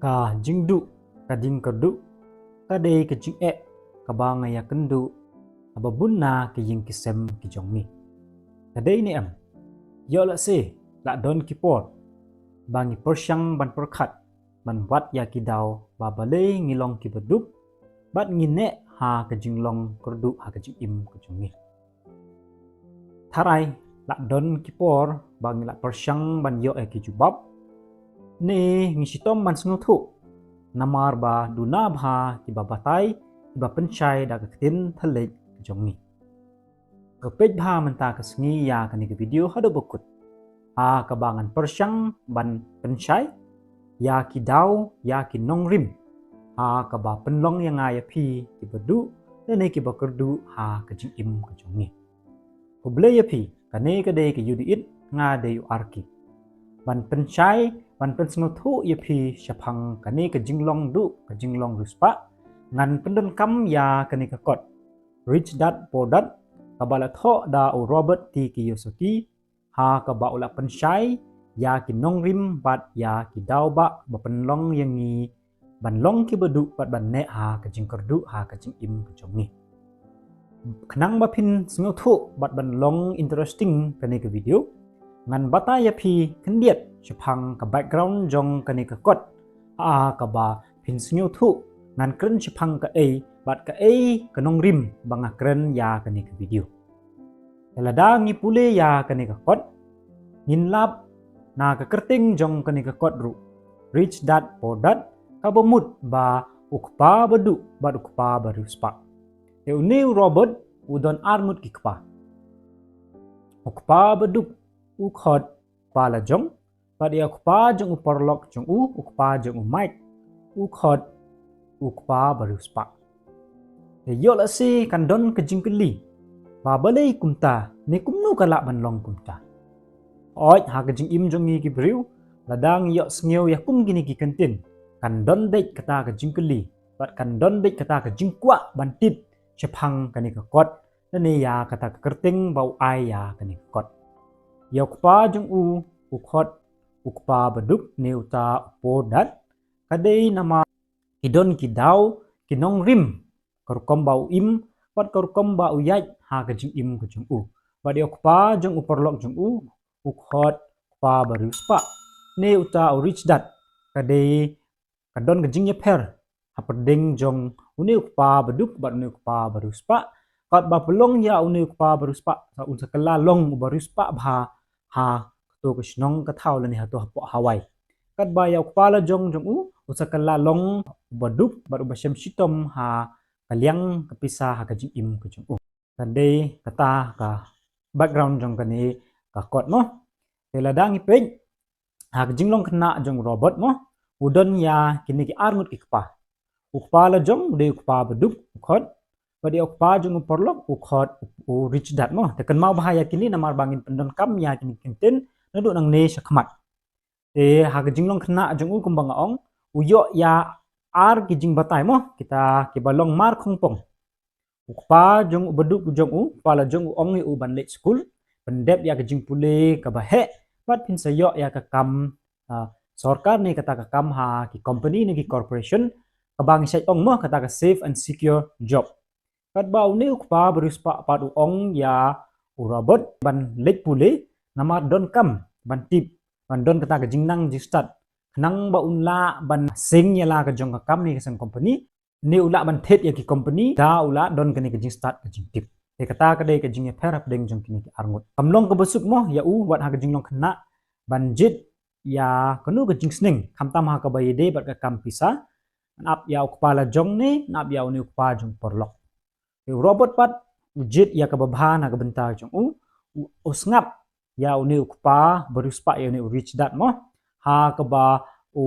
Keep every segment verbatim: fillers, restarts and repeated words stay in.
Ka jingduh, ka jingkyrduh, ka dei ka jingeh kaba nga ïakynduh ha ba bun na ki ïing ki sem ki jong ngi. Ka dei ne em? Ïoh lehse la don ki por ba ngi pyrshang ban pyrkhat ban wad ïa ki daw ba balei ngi long kiba duk bad ngi neh ha ka jinglong kyrduh ha ka jingim ka jong ngi. Tharai la don ki por ba ngi la pyrshang ban ïoh ïa ki jubab, ne ngi shitom ban sngewthuh namar ba duna bha kiba batai, kiba pynshai da ka ktien thylliej ka jong ngi. To peit bha mynta ka sngi ïa kane ka video haduh ba kut, ha kaba ngan pyrshang ban pynshai ïa ki daw, ïa ki nongrim ha kaba pynlong ïa nga ïa phi kiba duh lane kiba kyrduh ha ka jingim ka jong ngi. Khublei ïa phi, kane ka dei ka Ïoh Dih It, nga dei u Arki. Ban pynshai, ban pynsngewthuh ïa phi shaphang kane ka jinglong duh, ka jinglong riewspah, ngan pyndonkam ïa kane ka kot Rich Dad Poor Dad, kaba la thoh da u Robert T Kiyosaki, ha kaba u la pynshai ïa ki nongrim bad ïa ki daw ba, ba pynlong ïa ngi ban long kiba duh bad ban neh ha ka jingkyrduh ha ka jingim ka jong ngi. Khnang ba phin sngewthuh bad ban long interesting kane ka video, ngan batai ïa phi khyndiat shaphang ka background jong kane ka kot, ha kaba phin sngewthuh ngan kren shaphang kaei bad kaei ka nongrim ba nga kren ïa kane ka video. Te lada ngi pule ïa kane ka kot, ngin lap na ka kyrteng jong kane ka kot ruh, Rich Dad Poor Dad, kaba mut ba u kpa ba duh bad u kpa ba riewspah. Te une u Robert u don ar ngut ki kpa. U kpa ba duh u khot Kpa Lajong, bad ïa u kpa jong u paralok jong u, u kpa jong u Mike, u khot u kpa ba riewspah. Te ïoh lehse kan don ka jingkylli ba balei kumta, ne kumno ka lah ban long kumta. Hooid, ha ka jingim jong ngi ki briew, lada ngi ïohsngew ïa kum kine ki kyntien, kan don beit kata ka jingkylli bad kan don beit kata ka jingkwah ban tip shaphang kane ka kot, lane ïa kata ka kyrteng ba u ai ïa kane ka kot. Ïa u kpa jong u, u khot u kpa ba duh ne uta u Poor Dad, ka dei namar ki don ki daw, ki nongrim, ka rukom ba u im bad ka rukom ba u ïaid ha ka jingim ka jong u. Bad ïa u kpa jong u paralok jong u, u khot kpa ba riewspah ne uta u Rich Dad, ka dei ka don ka jingïapher hapdeng jong une u kpa ba duh bad une u kpa ba riewspah. Katba pynlong ïa une u kpa ba riewspah, sa un sa kylla long u ba riewspah bha ha kato ka shnong ka thaw lane hato hapoh Hawaii. Katba ïa u Kpa Lajong jong u, u sa kylla long u ba duh bad u ba shem shitom ha ka liang ka pisa ha ka jingim ka jong u. Ka dei kata ka background jong kane ka kot mo. Te lada ngi peit ha ka jinglong khynnah jong u Robert mo, u don ïa kine ki ar ngut ki kpa. U Kpa Lajong u dei u kpa ba duh, u khot, bad ïa u kpa jong u paralok u khot u Rich Dad mo. Te kynmaw bha ïa kine namar ba ngin pyndonkam ïa kine ki kyntien naduh nangne sha khmat. Te ha ka jinglong khynnah jong u kumba nga ong, u ïoh ïa ar ki jingbatai mo, kita kiba long mar khongpong. U kpa jong u ba duh jong u, u Kpa Lajong, u ong ïa u ban leit skul, pyndep ïa ka jingpule kaba heh, bad phin sa ïoh ïa ka kam, ah, sorkar ne kata ka kam ha ki company ne ki corporation, kaba ngi shait ong mo kata ka safe and secure job. Katba une u kpa ba riewspah pat u ong ïa u Robert ban leit pule, namar donkam ban tip, ban don kata ka jingnang jingstad, khnang ba un lah ban seng ïa la ka jong ka kam ne ka seng company, ne u lah ban thied ïa ki company, da u lah don kane ka jingstad ka jingtip. Te kata ka dei ka jingïapher hapdeng jong kine ki ar ngut. Kam long kaba suk mo ïa u wat ha ka jinglong khynnah ban jied ïa kano ka jingsneng, khamtam ha kaba ïadei bad ka kam pisa, ngan ap ïa u Kpa Lajong ne ngan ap ïa une u kpa jong u paralok. Te u Robert pat u jied ïa kaba bha na ka bynta jong u, u, u sngap ïa une u kpa ba riewspah, ïa une u Rich Dad mo, ha kaba u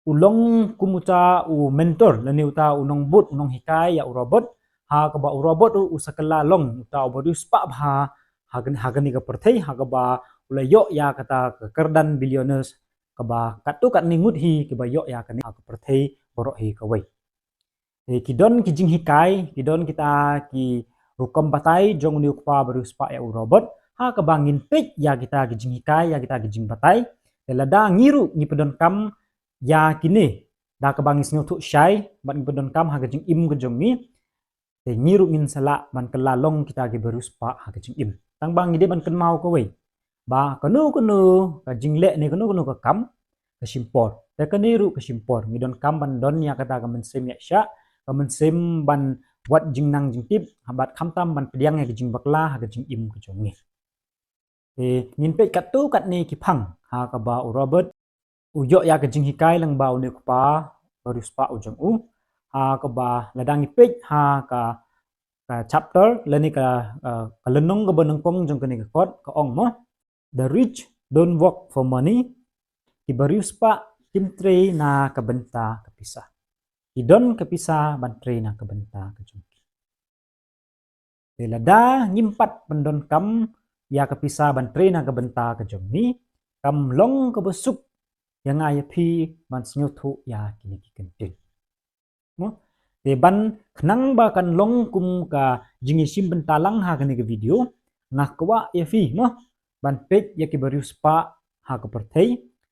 u long kum uta u mentor lane uta u nongbud, u nonghikai ïa u Robert, ha kaba u Robert u, u sa kylla long uta u ba riewspah bha ha, ha kane ka pyrthei, ha kaba u la ïoh ïa kata ka kyrdan billionaires kaba katto katne ngut hi kiba ïoh ïa kane ha ka pyrthei baroh hi kawei. Te ki don ki jinghikai, ki don kita ki rukom batai jong une u kpa ba riewspah ïa u Robert, ha kaba ngin peit ïa kita ki jinghikai, ïa kita ki jingbatai. Te lada ngi ruh ngi pyndonkam ïa kine da kaba ngi sngewthuh shai bad ngi pyndonkam ha ka jingim ka jong ngi, te ngi ruh ngin sa lah ban kylla long kita kiba riewspah ha ka jingim. Tang ba ngi dei ban kynmaw kawei ba kano kano ka jingleh ne kano kano ka kam ka shim por. Te kane ruh ka shim por, ngi donkam ban don ïa kata ka mynsiem ïaishah, ka mynsiem ban wad jingnang jingtip, bad khamtam ban pdiang ïa ka jingbakla ha ka jingim ka jong ngi. Te ngin peit katto katne ki phang ha kaba u Robert u ïoh ïa ka jinghikai lyngba une u kpa ba riewspah u jong u. Ha kaba lada ngi peit ha ka, ka chapter lane ka, uh, ka lynnong kaba nyngkong jong kane ka kot ka ong mo, "The rich don't work for money." Kiba riewspah kim trei na ka bynta ka pisa. Ki don ka pisa ban trei na ka bynta ka jong ki. Te lada ngim pat pyndonkam ïa ka pisa ban trei na ka bynta ka jong ngi, kam long kaba suk ïa nga ïa phi ban sngewthuh ïa kine ki kyntien. Mo? Te ban khnang ba kan long kum ka jingïashim bynta lang ha kane ka video, nga kwah ïa phi mo ban peit ïa kiba riewspah ha ka pyrthei,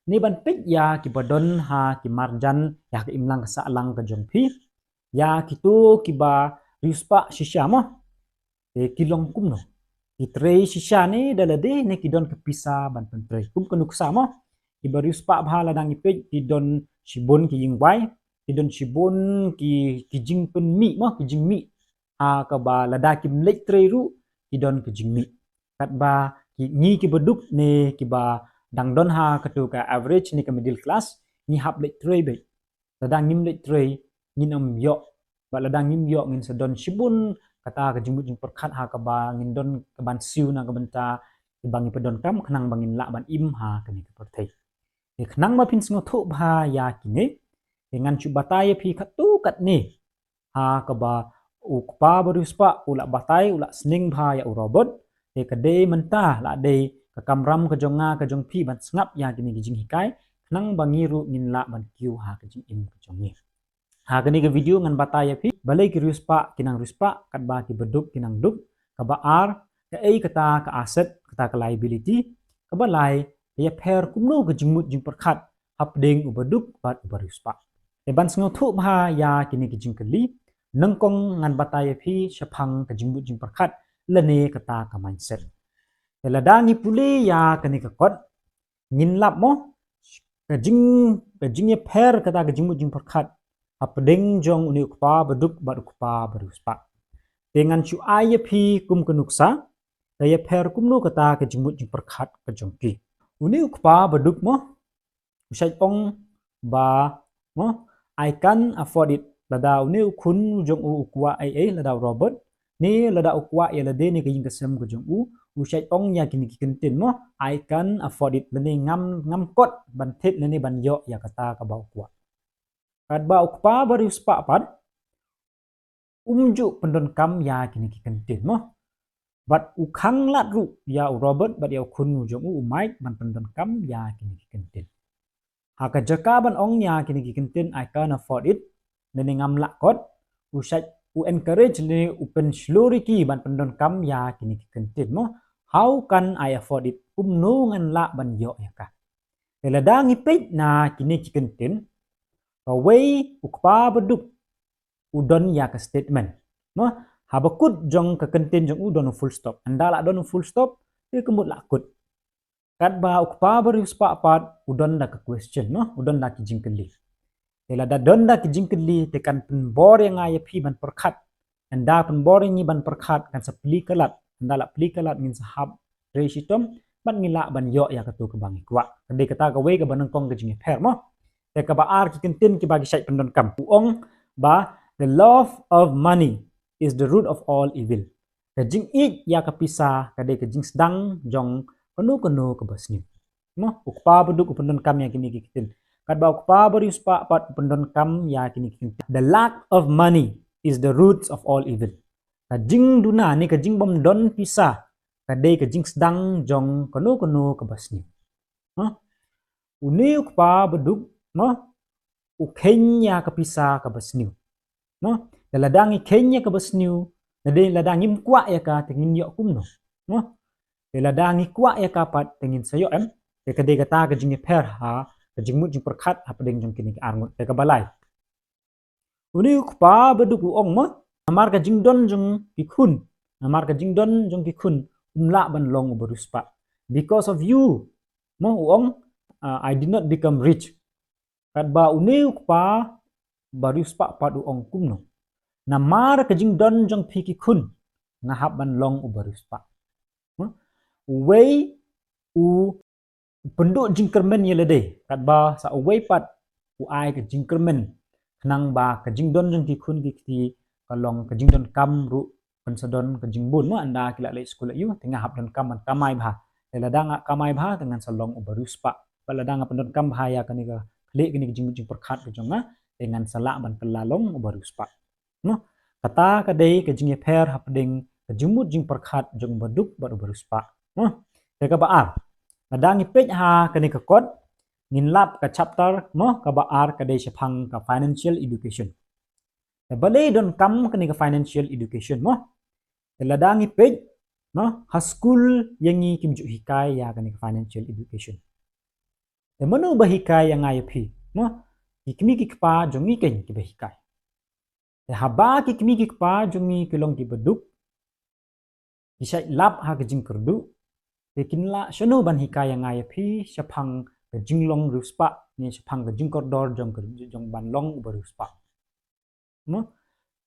ne ban peit ïa kiba don ha ki marjan ïa ka imlang ka sahlang ka jong phi, ïa kito kiba riewspah shisha mo. Te ki long kumno? Ki trei shisha ne da lade ne ki don ka pisa ban pyntrei? Kum ka nuksa mo, kiba riewspah bha lada ngi peit ki don shibun ki ïingwai, ki don shibun ki, ki jingpynmih mo, ki jingmih. Ha kaba lada kim leit trei ruh ki don ki jingmih. Katba ki, ngi kiba duk ne kiba dang don ha kato ka average ne ka middle class, ngi hap leit trei beit. Lada ngim leit trei ngin ym ïoh. Bad lada ngim ïoh ngin sa don shibun kata ka jingmut jingpyrkhat ha kaba ngin don ka ban siew na ka bynta kiba ngi pyndonkam khnang ba ngin lah ban im ha kane ka pyrthei. Te khnang ba phin sngewthuh bha ïa kine, te ngan shu batai ïa phi katto katne ha kaba u kpa ba riewspah u la batai, u la sneng bha ïa u Robert. Te ka dei mynta la dei ka kamram ka jong nga ka jong phi ban sngap ïa kine ki jinghikai khnang ba ngi ruh ngin lah ban kiew ha ka jingim ka jong ngi. Ha kane ka video ngan batai ïa phi balei ki riewspah ki nang riewspah, katba kiba duk ki nang duk. Kaba ar, kaei kata ka asset, kata ka liability. Kaba lai, ka ïapher kumno ka jingmut jingpyrkhat hapdeng uba duk bad uba riewspah. Te ban sngewthuh bha ïa kine ki jingkylli, nyngkong ngan batai ïa phi shaphang ka jingmut jingpyrkhat lane kata ka mindset. Te lada ngi pule ïa kane ka kot, ngin lap mo ka jing, ka jingïapher kata ka jingmut jingpyrkhat hapdeng jong une u kpa ba duk bad u kpa ba riewspah. Te ngan shu ai ïa phi kum ka nuksa, ka ïapher kumno kata ka jingmut jingpyrkhat ka jong ki. Une u kpa ba duk mo, u shait ong ba mo, "I can't afford it." Lada une u khun jong u u kwah ei ei, lada u Robert, ne lada u kwah ïa lade ne ka ïing ka sem ka jong u, u shait ong ïa kine ki kyntien mo, "I can't afford it." Lane ngam, ngam kot ban thied lane ban ïoh ïa kata kaba u kwah. Katba u kpa ba riewspah pat, um ju pyndonkam ïa kine ki kyntien mo. Bad u khanglad ruh ïa u Robert bad ïa u khun u jong u u Mike ban pyndonkam ïa kine ki kyntien. Ha ka jaka ban ong ïa kine ki kyntien, "I can't afford it," lane ngam lah kot, u shait, u encourage lane u pynshlur ïa ki ban pyndonkam ïa kine ki kyntien mo, "How can I afford it?" Kumno ngan lah ban ïoh ïa ka? Te lada ngi peit na kine ki kyntien, kawei u kpa ba duk u don ïa ka statement mo, haba kut jong ka kyntien jong u don u full stop. Ynda la don u full stop, te ka mut la kut. Katba u kpa ba riewspah pat u don da ka question mo, u don da ki jingkylli. Te lada don da ki jingkylli, te kan pynbor ïa nga ïa phi ban pyrkhat. Ynda pynbor ïa ngi ban pyrkhat kan sa plie ka lad. Ynda la plie ka lad ngin sa hap trei shitom bad ngi lah ban ïoh ïa kato kaba ngi kwah. Ka dei kata kawei kaba nyngkong ka jingïapher mo. Te kaba ar ki kyntien kiba ki shait pyndonkam. U ong ba, "The love of money is the root of all evil." Ka jingïeit ïa ka pisa ka dei ka jingsdang jong kano kano kaba sniew. Mo, u kpa ba duk u pyndonkam ïa kine ki kyntien. Katba u kpa ba riewspah pat u pyndonkam ïa kine ki kyntien. "The lack of money is the roots of all evil." Ka jingduna ne ka jingbym don pisa ka dei ka jingsdang jong kano kano kaba sniew. Mo, une u kpa ba duk mo, u kheiñ ïa ka pisa kaba sniew. Mo, da lada ngi kheiñ ïa kaba sniew, da dei lada ngim kwah ïa ka te ngin ïoh kumno? Mo, da lada ngi kwah ïa ka pat te ngin sa ïoh em? Te ka dei kata ka jingïapher ha ka jingmut jingpyrkhat hapdeng jong kine ki arngut. Te kaba lai. Une u kpa baduk u ong mo, namar ka jingdon jong ki khun, namar ka jingdon jong ki khun, um lah ban long u bariewspah. Because of you, mo, u ong, uh, I did not become rich. Katba une u kpa bariewspah pat u ong kumno. Namar ka jingdon jong phi ki khun, nga hap ban long u bariewspah. Mo? Uwei u pynduh jingkyrmen ïa lade, katba sa uwei pat u ai ka jingkyrmen, khnang ba ka jingdon jong ki khun ki kti ka long ka jingdonkam ruh kan sa don ka jingbun mo, ynda ki la leit skul la ïoh, te nga hap donkam ban kamai bha. Te lada nga kamai bha, te ngan sa long u bariewspah. Bad lada nga pyndonkam bha ïa kane ka khlieh kane ka jingmut jingpyrkhat ka jong nga, te ngan sa lah ban kylla long u bariewspah. Mo? Kata ka dei ka jingïapher hapdeng ka jingmut jingpyrkhat jong u baduk bad u bariewspah. Mo? Te kaba ar. Lada ngi peit ha kane ka kot, ngin lap ka chapter, mo, kaba ar ka dei shaphang ka financial education. Te balei donkam kane ka financial education, mo? Te lada ngi peit, mo, ha skul ïa ngi kim ju hikai ïa kane ka financial education. Te mano ba hikai ïa nga ïa phi, mo? Ki kmie ki kpa jong ngi keiñ kiba hikai. Te haba ki kmie ki kpa jong ngi ki long ki baduk, ki shait lap ha ka jingkyrduh, te kin lah shano ban hikai ïa nga ïa phi shaphang ka jinglong riewspah ne shaphang ka jingkordor jong ka, jong ban long u bariewspah. Mo?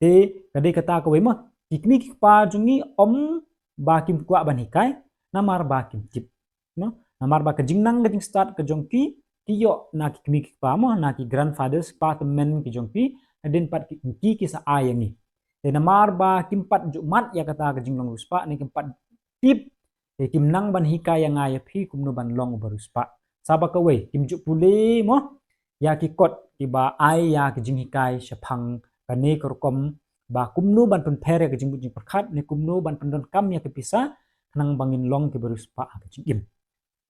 Te ka dei kata kawei mo, ki kmie ki kpa jong ngi ym ba kim kwah ban hikai, namar ba kim tip. Mo? Namar ba ka jingnang ka jingstad ka jong ki, ki ïoh na ki kmie ki kpa mo, na ki grandfathers, kpa tymmen ki jong ki, hadien pat ki, ki, ki sa ai ïa ngi. Te namar ba kim pat ju mad ïa kata ka jinglong riewspah ne kim pat tip, te kim nang ban hikai ïa nga ïa phi kumno ban long u bariewspah. Sa ba kawei, kim ju pule mo ïa ki kot kiba ai ïa ki jinghikai shaphang kane ka rukom ba kumno ban pynpher ïa ka jingmut jingpyrkhat ne kumno ban pyndonkam ïa ka pisa khnang ba ngin long ki bariewspah ha ka jingim.